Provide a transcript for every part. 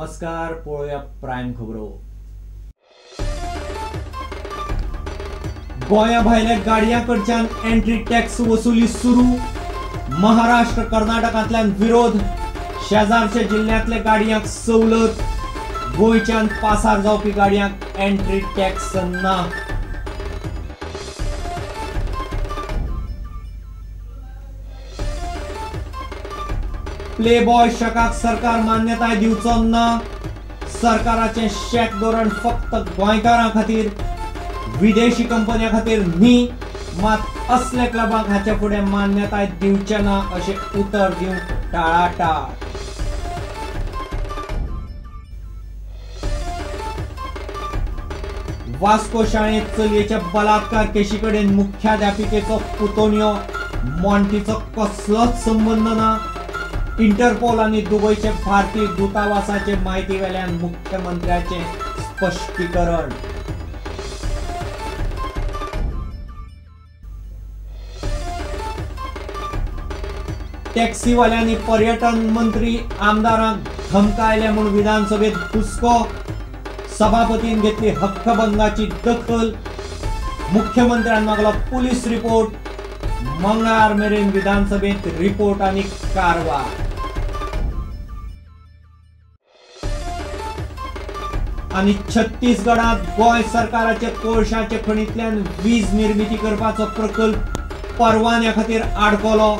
नमस्कार, पळोवया प्रायम खबरो। गोंया भायल्या गाडयां कडच्यान एंट्री टॅक्स वसुली सुरू। महाराष्ट्र कर्नाटकांतल्यान विरोध। शेजारच्या जिल्ह्यांतल्या गाडयांक सवलत। गोंयच्यान पासार जावपी गाडयांक एंट्री टॅक्स ना। प्लेबॉय शकाक सरकार मान्यताय दिवचो ना। सरकाराचें शॅक धोरण फक्त गोंयकारां खातीर, विदेशी कंपन्यां खातीर न्ही। मात असल्या क्लबांक हाचे फुडें मान्यताय दिवचे ना अशें उतर दिवंक टाळाटाळ। वास्को शाळेंत चलयेच्या बलात्कार केशी कडेन मुख्याध्यापिकेचो पुतोनियो मॉन्टीचो कसलोच संबंद ना। इंटरपोल आनी दुबयचे भारतीय दूतावासाचे म्हायती वेल्यान मुख्यमंत्र्याचे स्पश्टीकरण। टॅक्सीवाल्यांनी पर्यटन मंत्री आमदारांक धमकायले म्हूण विधानसभेत हुस्को। सभापतीन घेतली हक्कभंगाची दखल। मुख्यमंत्र्यान मागलो पुलीस रिपोर्ट। मंगळार मेरेन विधानसभेत रिपोर्ट आनी कारवाय। आनी छत्तीसगडांत गोंय सरकाराचे कोळशाचे खणींतल्यान वीज निर्मिती करपाचो प्रकल्प परवान्या खातीर आडकलो।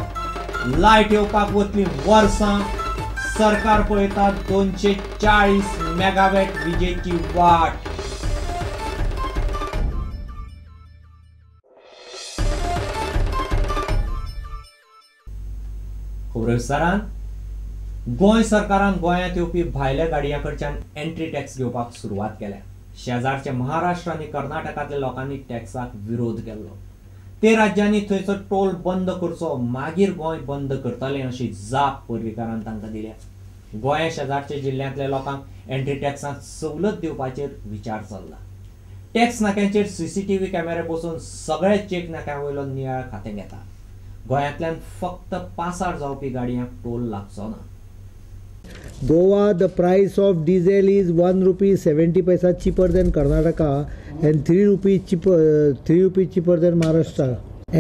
लायट येवपाक वतली वर्सां। सरकार पळयता 240 मेगावॅट विजेची वाट। खबरो विस्तारान। गोंय सरकारान गोंयांत येवपी भायल्या गाडयां कडच्यान एंट्री टॅक्स घेवपाक सुरवात केल्या। शेजारच्या महाराष्ट्र आनी कर्नाटकांतल्या लोकांनी टॅक्साक विरोध केल्लो। ते राज्यांनी थंयचो टोल बंद करचो, मागीर गोंय बंद करतलें अशी जाप पर्रीकारान तांकां दिल्या। गोंया शेजारच्या जिल्ल्यांतल्या लोकांक एंट्री टॅक्सांत सवलत दिवपाचेर विचार चल्ला। टॅक्स नाक्यांचेर सीसीटीव्ही कॅमेरे बसोवन सगळे चेक नाक्यां वयलो नियाळ खातें घेता। गोंयांतल्यान फक्त पासार जावपी गाडयांक टोल लागचो ना। Goa, the price of diesel is 1 rupee 70 paisa cheaper than Karnataka and 3 rupees cheaper than Maharashtra.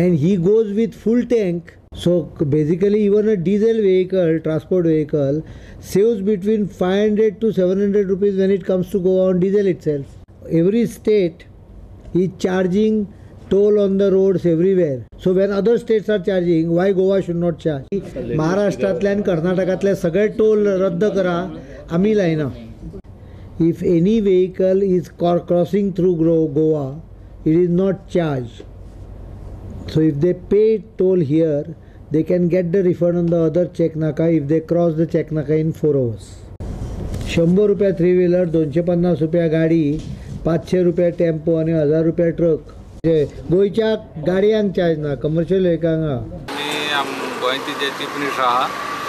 And he goes with full tank. So basically, even a diesel vehicle, transport vehicle, saves between 500 to 700 rupees when it comes to Goa on diesel itself. Every state is charging toll on the roads everywhere. So when other states are charging, why Goa should not charge? महाराष्ट्रातल्यान कर्नाटकातले सगळे toll रद्द करा, आमी लायना। If any vehicle is crossing through Goa, it is not charged. So if they pay toll here, they can get the refund on the other check naka if they cross the check naka in 4 hours. 100 रुपया three wheeler, 250 रुपया गाडी, 500 रुपया tempo आनी 1000 रुपया truck. गोंयच्या गाडयांक charge ना, commercial वेहिकलांक। आनी गोंयचे जे चीफ मिनिस्टर आहा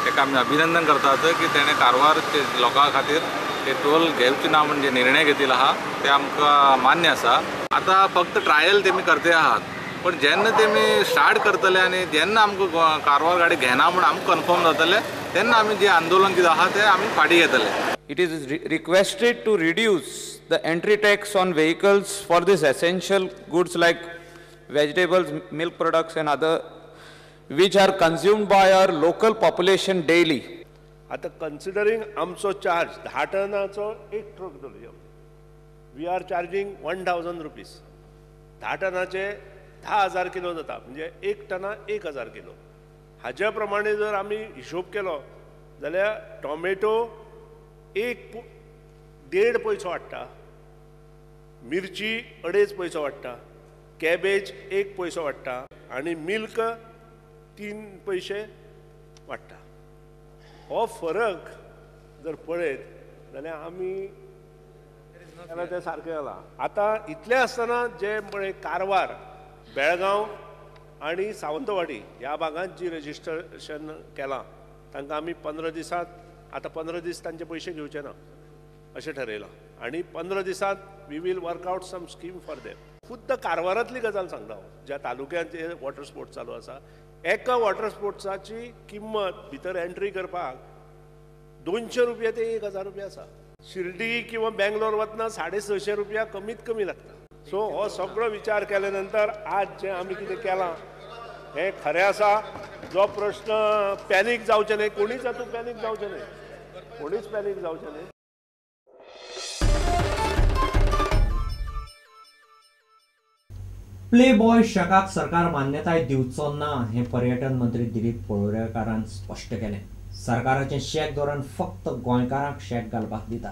ताका आमी अभिनंदन करतात की तेणें कारवार लोकां खातीर ते टोल घेवचे ना म्हूण जे निर्णय घेतिल्लो आहा ते आमकां मान्य आसा। आतां फक्त ट्रायल तेमी करते आहात, पण जेन्ना तेमी स्टार्ट करतले आनी जेन्ना आमकां कारवार गाडी घेना म्हूण आमकां कन्फर्म जातलें तेन्ना आमी जें आंदोलन कितें आहा तें आमी फाटीं घेतले। It is requested to reduce the entry tax on vehicles for these essential goods like vegetables, milk products and other, which are consumed by our local population daily. आता considering आमचो चार्ज 10 टनाचो एक ट्रक धरूया, we are charging 1000 rupees. 10 टनाचे 10,000 kilo जाता, म्हणजे 1 टना 1000 kilo. हाज्या प्रमाणे जर आमी हिशोब केलो जाल्यार टोमॅटो 1.5 पयसो वाडटा, मिरची 2.5 पयसो वाडटा, कॅबेज 1 पयसो वाडटा आनी मिल्क 3 पयशे वाडटा। हो फरक जर पळयत जाल्यार आमी जाल्यार तें सारकें जालां। आतां इतलें आसतना जे पळय कारवार, बेळगांव आनी सावंतवाडी ह्या भागांत जी रजिस्ट्रेशन केलां तांकां आमी 15 दिसांत, आतां 15 दीस तांचे पयशे घेवचे ना अशें ठरयलां आनी 15 दिसांत we will work out some scheme for them. खुद्द कारवारांतली गजाल सांगता हांव, ज्या तालुक्यांत जे वॉटर स्पोर्ट्स चालू आसा, एका वॉटर स्पोर्ट्साची किंमत भितर एंट्री करपाक 200 रुपया ते 1000 रुपया आसा. शिर्डी किंवा बेंगलोर वतना 650 रुपया कमीत कमी लागता. सो हो सगळो विचार केल्या नंतर आज जें आमी कितें केलां हें खरें आसा. जो प्रश्न पॅनीक जावचें न्हय, कोणीच हातूंत पॅनीक जावचें न्हय, कोणीच पॅनीक जावचें न्हय. प्ले बॉय शकाक सरकार मान्यताय दिवचो ना हें पर्यटन मंत्री दिलीप पळोरेकारान स्पश्ट केलें. सरकाराचें शॅक धोरण फक्त गोंयकारांक शॅक घालपाक दिता,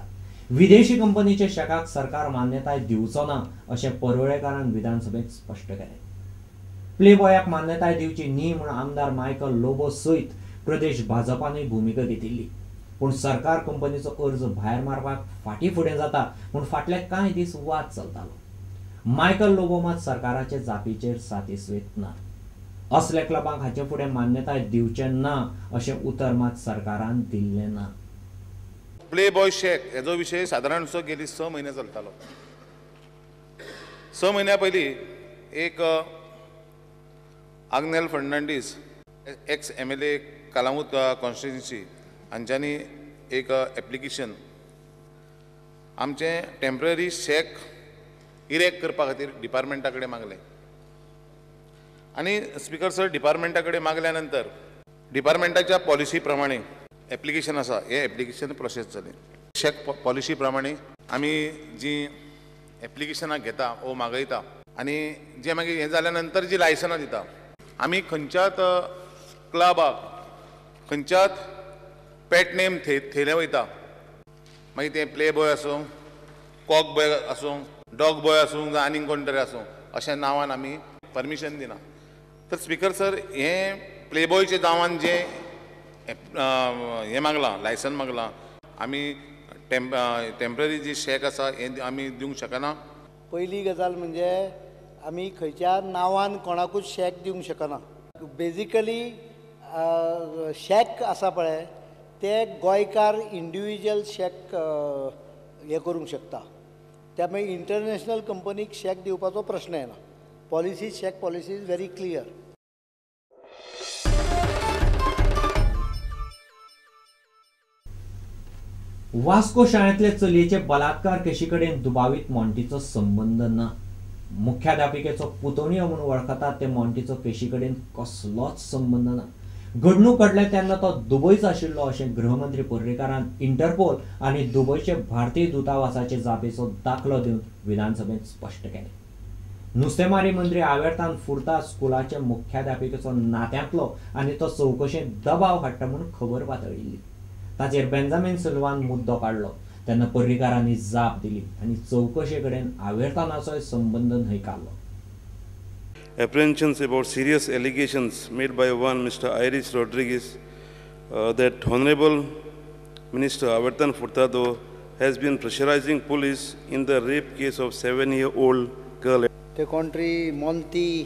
विदेशी कंपनीचे शॅकाक सरकार मान्यताय दिवचो ना अशें परुळेकारान विधानसभेंत स्पश्ट केलें. प्ले बॉयाक मान्यताय दिवची न्ही म्हूण आमदार मायकल लोबो सयत प्रदेश भाजपानूय भुमिका घेतिल्ली, पूण सरकार कंपनीचो अर्ज भायर मारपाक फाटीं फुडें जाता म्हूण फाटले कांय दीस वाद चलतालो. मायकल लोबो मात सरकाराचे जापीचेर सातिस्वेत ना. असल्या क्लबांक हाचे फुडें मान्यताय दिवचें ना अशें उतर मात सरकारान दिल्लें ना. प्ले बॉय शॅक हेजो विशय सादारणसो गेली 6 म्हयने चलतालो. 6 म्हयन्या पयलीं एक Agnel Fernandes ex MLA Calangute constituency हांच्यांनी एक एप्लिकेशन आमचें टेम्पररी शॅक इरेक्ट करपा खातीर डिपार्टमेंटा कडेन मागलें आनी स्पिकर सर डिपार्टमेंटा कडेन मागल्या नंतर डिपार्टमेंटाच्या पॉलिसी प्रमाणे एप्लिकेशन आसा, हें एप्लिकेशन प्रोसेस जालें. शॅक पॉलिसी प्रमाणे आमी जी एप्लिकेशनां घेता वो मागयता आनी जे मागीर हें जाल्या नंतर जी लायसनां दिता, आमी खंयच्याच क्लबाक खंयच्याच पेट नेम थेयले वयता, मागीर तें प्ले बॉय आसूं, कॉक बॉय आसूं, डॉग बॉय आसूं जावं आनीक कोण तरी आसूं, अशा नांवान आमी परमिशन दिना. तर स्पिकर सर हें प्ले बॉयच्या नांवान जें हें मागलां, लायसन मागलां, आमी टेम्पररी जी शॅक आसा हें आमी दिवंक शकना. पयली गजाल म्हणजे आमी खंयच्या नांवान कोणाकूच शॅक दिवंक शकना. बेजिकली शॅक आसा पळय ते गोंयकार इंडिविज्युअल शॅक हें करूंक शकता, त्यामुळे इंटरनॅशनल कंपनीक शॅक दिवपाचो प्रश्न येना. Policy, shack policy is very clear. Vasco शाळेंतले चलयेचे बलात्कार केशी कडेन दुबावीत मॉन्टीचो संबंद ना. मुख्याध्यापिकेचो पुतोनियो म्हूण वळखतात ते मॉन्टीचो केशी कडेन कसलोच संबंद ना. घडणूक घडले तेन्ना तो दुबयच आशिल्लो अशें गृहमंत्री पर्रीकारान इंटरपोल आनी दुबयचे भारतीय दूतावासाचे जापेचो दाखलो दिवन विधानसभेंत स्पश्ट केलें. नुस्तेमारी मंत्री आवेर्तान फुर्ता स्कुलाचे मुख्याध्यापिकेचो नात्यांतलो आनी तो चवकशेंत दबाव हाडटा म्हूण खबर पातळिल्ली. ताचेर बेंजामीन सिल्वान मुद्दो काडलो तेन्ना पर्रीकारांनी जाप दिली आनी चवकशे कडेन आवेर्तानाचोय संबंद न्हयकारलो. Apprehensions about serious allegations made by one Mr. Iris Rodriguez that Honorable Minister Avertan Furtado has been pressurizing police in the rape case of 7-year-old girl. ते कोण तरी मोंती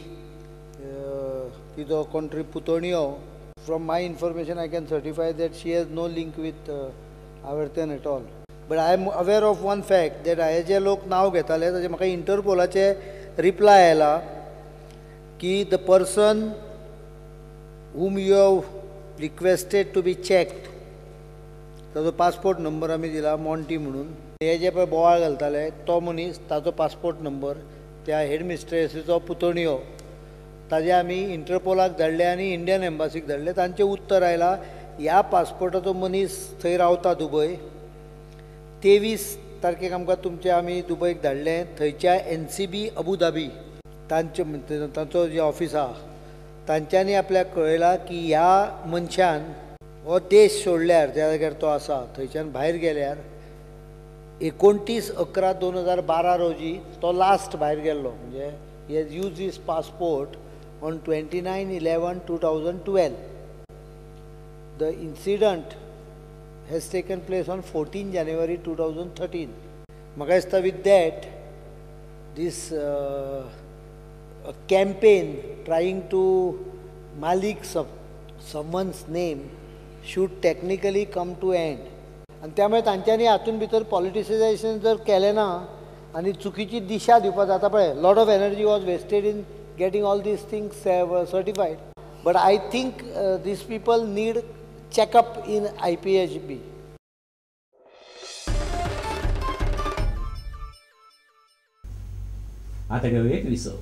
तिजो कोण तरी पुतोनियो. From my information I can certify that she has no link with Avertan at all. But I am aware of one fact that हांवें जे लोक नांव घेताले ताजे म्हाका इंटरपोलाचे रिप्लाय आयला की the person whom you have requested to be checked, ताजो passport number आमी दिला मॉन्टी म्हणून, हे जे पळय बोवाळ घालताले तो मनीस, ताजो पासपोर्ट नंबर, त्या हेड मिस्ट्रेसीचो पुतोनियो, ताजे आमी इंटरपोलाक धाडले आनी इंडियन एम्बासीक धाडले. तांचें उत्तर आयलां ह्या पासपोर्टाचो मनीस थंय रावता दुबय, 23 तारखेक आमकां तुमचें आमी दुबयक धाडलें, थंयच्या NCB Abu Dhabi तांचे तांचो जे ऑफीस आहा तांच्यांनी आपल्याक कळयलां की ह्या मनशान हो देश सोडल्यार, ज्या जाग्यार तो आसा थंयच्यान भायर गेल्यार 29/11/2012 रोजी तो लास्ट भायर गेल्लो, म्हणजे he has use his passport on 29/11/2012. The incident has taken place on 14 January 2013. म्हाका दिसता with that this campaign trying to Malik someone's name should technically come to end. आनी त्यामुळे तांच्यांनी हातून भितर पॉलिटिसायझेशन जर केलें ना आनी चुकीची दिशा दिवपाक जाता पळय, lot of energy was wasted in getting all these things certified. But I think these people need checkup in IPHB. आतां घेवया एक विसव.